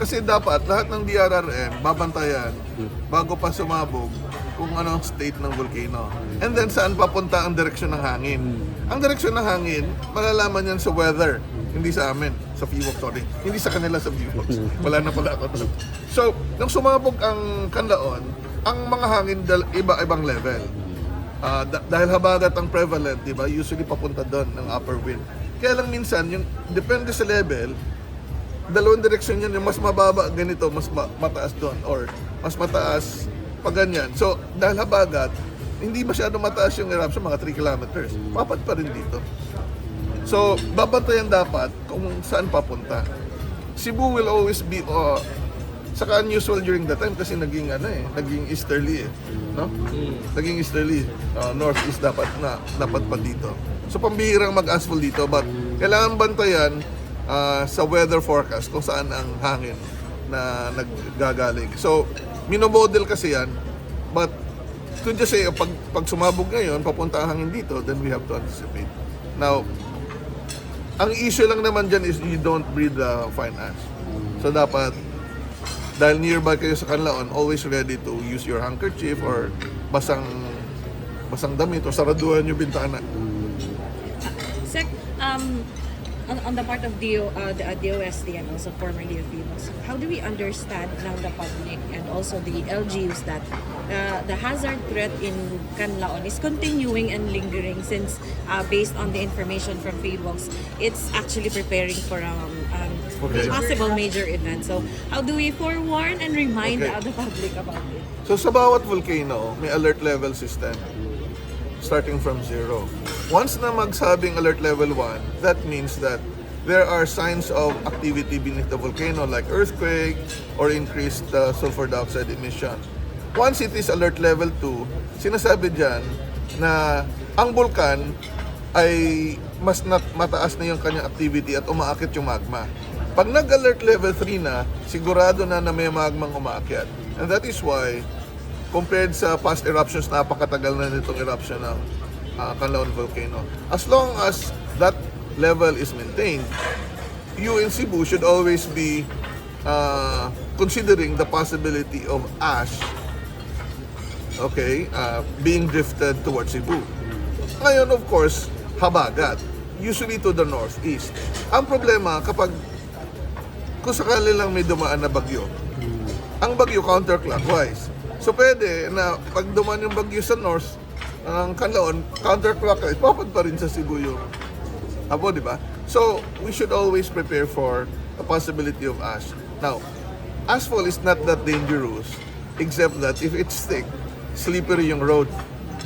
Kasi dapat lahat ng DRRM babantayan bago pa sumabog kung ano ang state ng volcano. And then saan papunta ang direksyon ng hangin. Ang direksyon ng hangin, malalaman yan sa weather. Hindi sa amin, sa PHIVOLCS, sorry. Hindi sa kanila, sa PHIVOLCS. Wala na pala ako doon. So, nung sumabog ang Kanlaon, ang mga hangin iba-ibang level. Dahil habagat ang prevalent, di ba? Usually papunta doon ng upper wind. Kaya lang minsan, yung depende sa level, dalawang direksyon yun, yung mas mababa ganito, mas mataas doon, or mas mataas pag ganyan. So, dahil habagat, hindi masyado mataas yung eruption, mga 3 kilometers. Papat pa rin dito. So, babantayan dapat kung saan papunta. Cebu will always be saka unusual during that time kasi naging ano eh, naging easterly eh, no? Naging easterly, northeast dapat na dapat pa dito. So pambihirang mag-ashfall dito, but kailangan bantayan sa weather forecast kung saan ang hangin na naggagaling. So minomodel kasi yan, but to just say pag sumabog ngayon, papunta ang hangin dito, then we have to anticipate. Now, ang issue lang naman dyan is you don't breathe the fine ash. So dapat, dahil nearby kayo sa Kanlaon, always ready to use your handkerchief or basang basang damit o saraduhan yung bintana. Sec, on the part of the DOST and also formerly of PHIVOLCS, how do we understand now the public and also the LGUs that the hazard threat in Canlaon is continuing and lingering since based on the information from PHIVOLCS, it's actually preparing for possible major event? So how do we forewarn and remind the public about it? So sa bawat volcano, may alert level system starting from zero. Once na magsabing alert level 1, that means that there are signs of activity beneath the volcano like earthquake or increased sulfur dioxide emission. Once it is alert level 2, sinasabi dyan na ang bulkan ay mas mataas na yung kanyang activity at umaakyat yung magma. Pag nag-alert level 3 na, sigurado na na may magmang umaakyat. And that is why, compared sa past eruptions, napakatagal na nitong eruption ng Kanlaon Volcano. As long as that level is maintained, you in Cebu should always be considering the possibility of ash, okay, being drifted towards Cebu. Ngayon, of course, habagat, usually to the northeast. Ang problema, kapag kung sakali lang may dumaan na bagyo, ang bagyo counterclockwise. So pwede na pag dumaan yung bagyo sa north, ang Kanlaon, counterclockwise, papad pa rin sa Cebu yung abo, di ba? So, we should always prepare for the possibility of ash. Now, ashfall is not that dangerous, except that if it's thick, slippery yung road.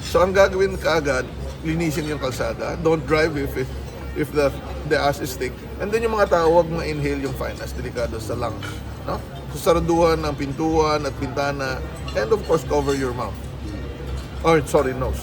So, ang gagawin kaagad, linisin yung kalsada. Don't drive if the ash is thick. And then yung mga tao, wag ma-inhale yung fine ash, delikado sa lungs. No? So, saraduhan ang pintuan at bintana, and of course, cover your mouth. Or, sorry, nose.